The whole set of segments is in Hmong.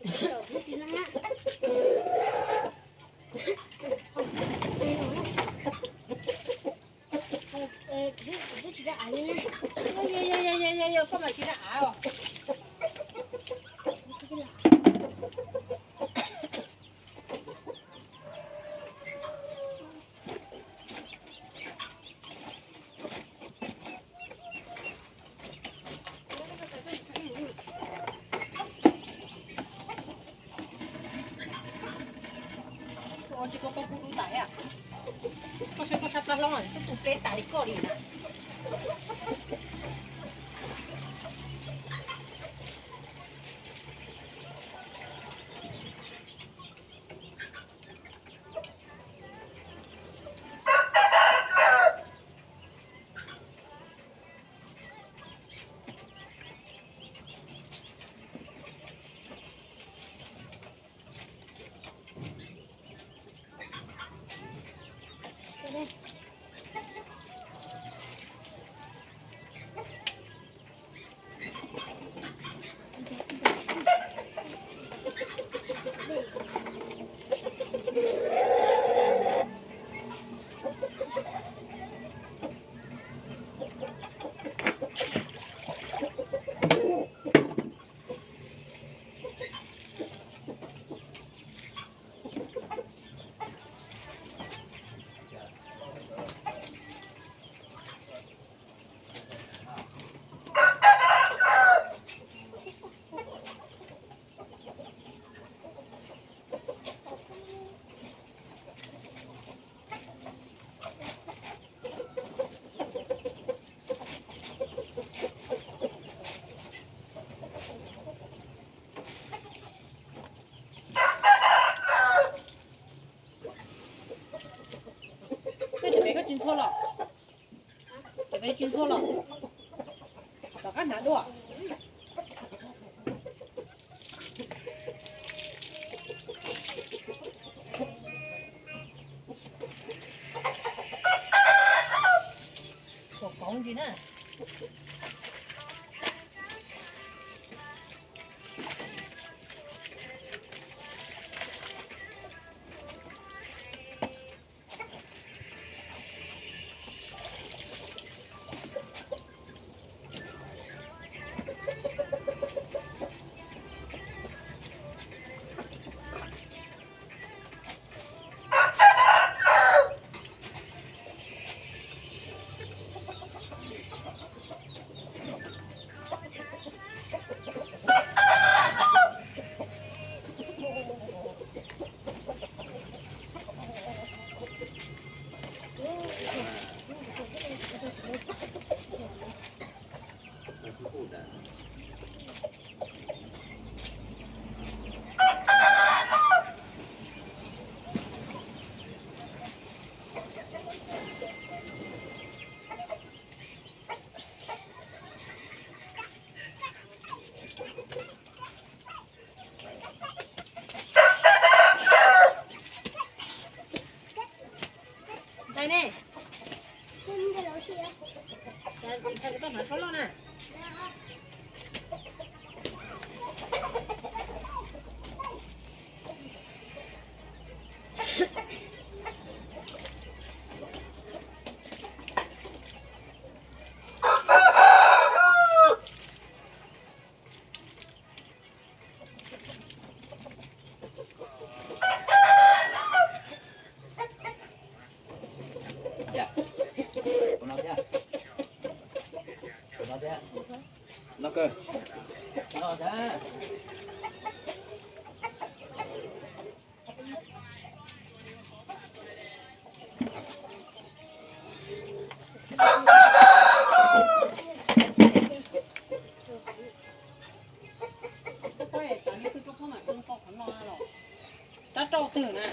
Yog, yog, yog, yog, yog, koj mas tsis da av os. Ua tsis koj poj kuv dub tas thiab. Koj saib koj sab plab hlob no twb tu pleb tas li koj li na. Koj cov peb koj tsis ntxhua los? Cov peb tsis ntxhua los? Tom qab hnav dua. Kov kov ntsis na. Ntxhais ne, ntxhais kuv tuaj hnav suab loj na. Rab rauj twg na?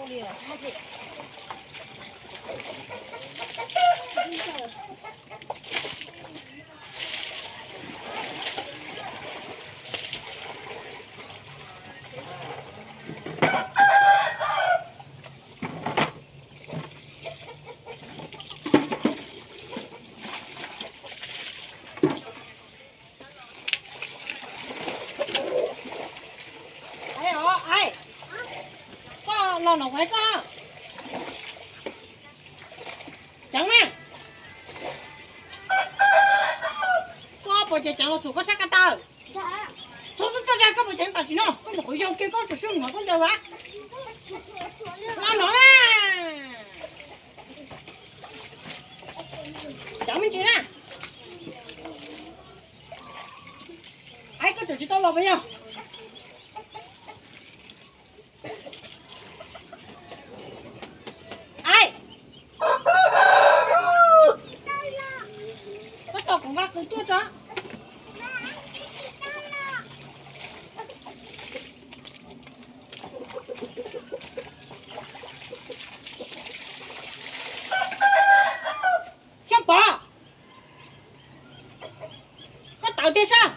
Ai os, ai, koj los no kuv hais koj. Ceev na. Koj puas ceev, ceev los txhum koj sab ko taw. Txhob txhob txhob, koj puas ceev tam sim no, koj mus kuv yog kiag koj tsuas sib mus no koj ncaws vas. Los no na. Ceev me ntsis na. Ai, koj tseem tsis tau los puas yog? Ai, koj tos kuv nqa qws tuaj tso. Xyooj Pov, koj tawv tiag sab.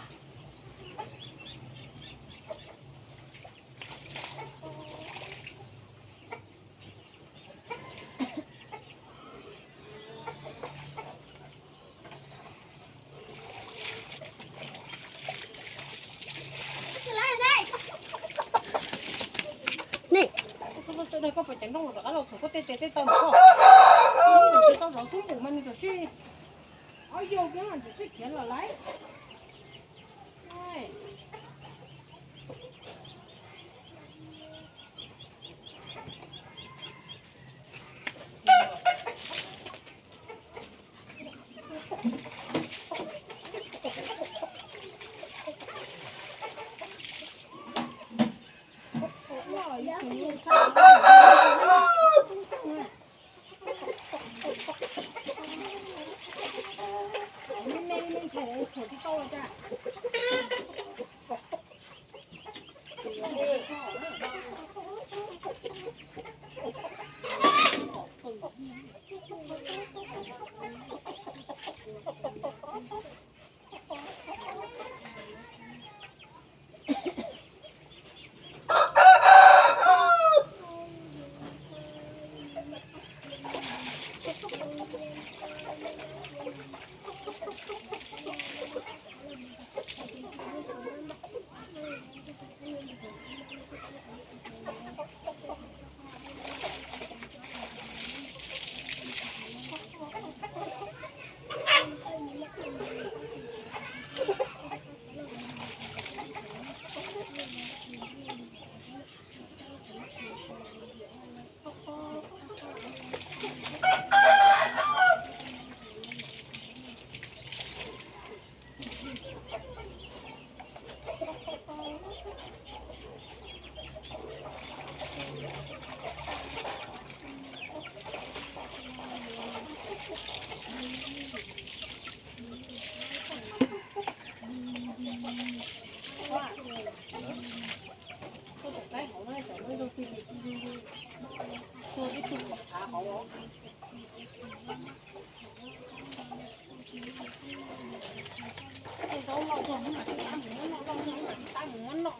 Koj puas ceev nrooj los rov qab los txog koj tej tes tej taw ntawm koj. Tsis tau zov xub npum mas nws tsam sib ob yau kiag mas tsam sib khiav los lawm. Koj tus qaib hauv no xyov muaj zoo twg li, tua tib tug txhav hauv. Tej zaub loj zog mas tsis tab mus muab noj, loj zog mas tsis tab mus muab noj.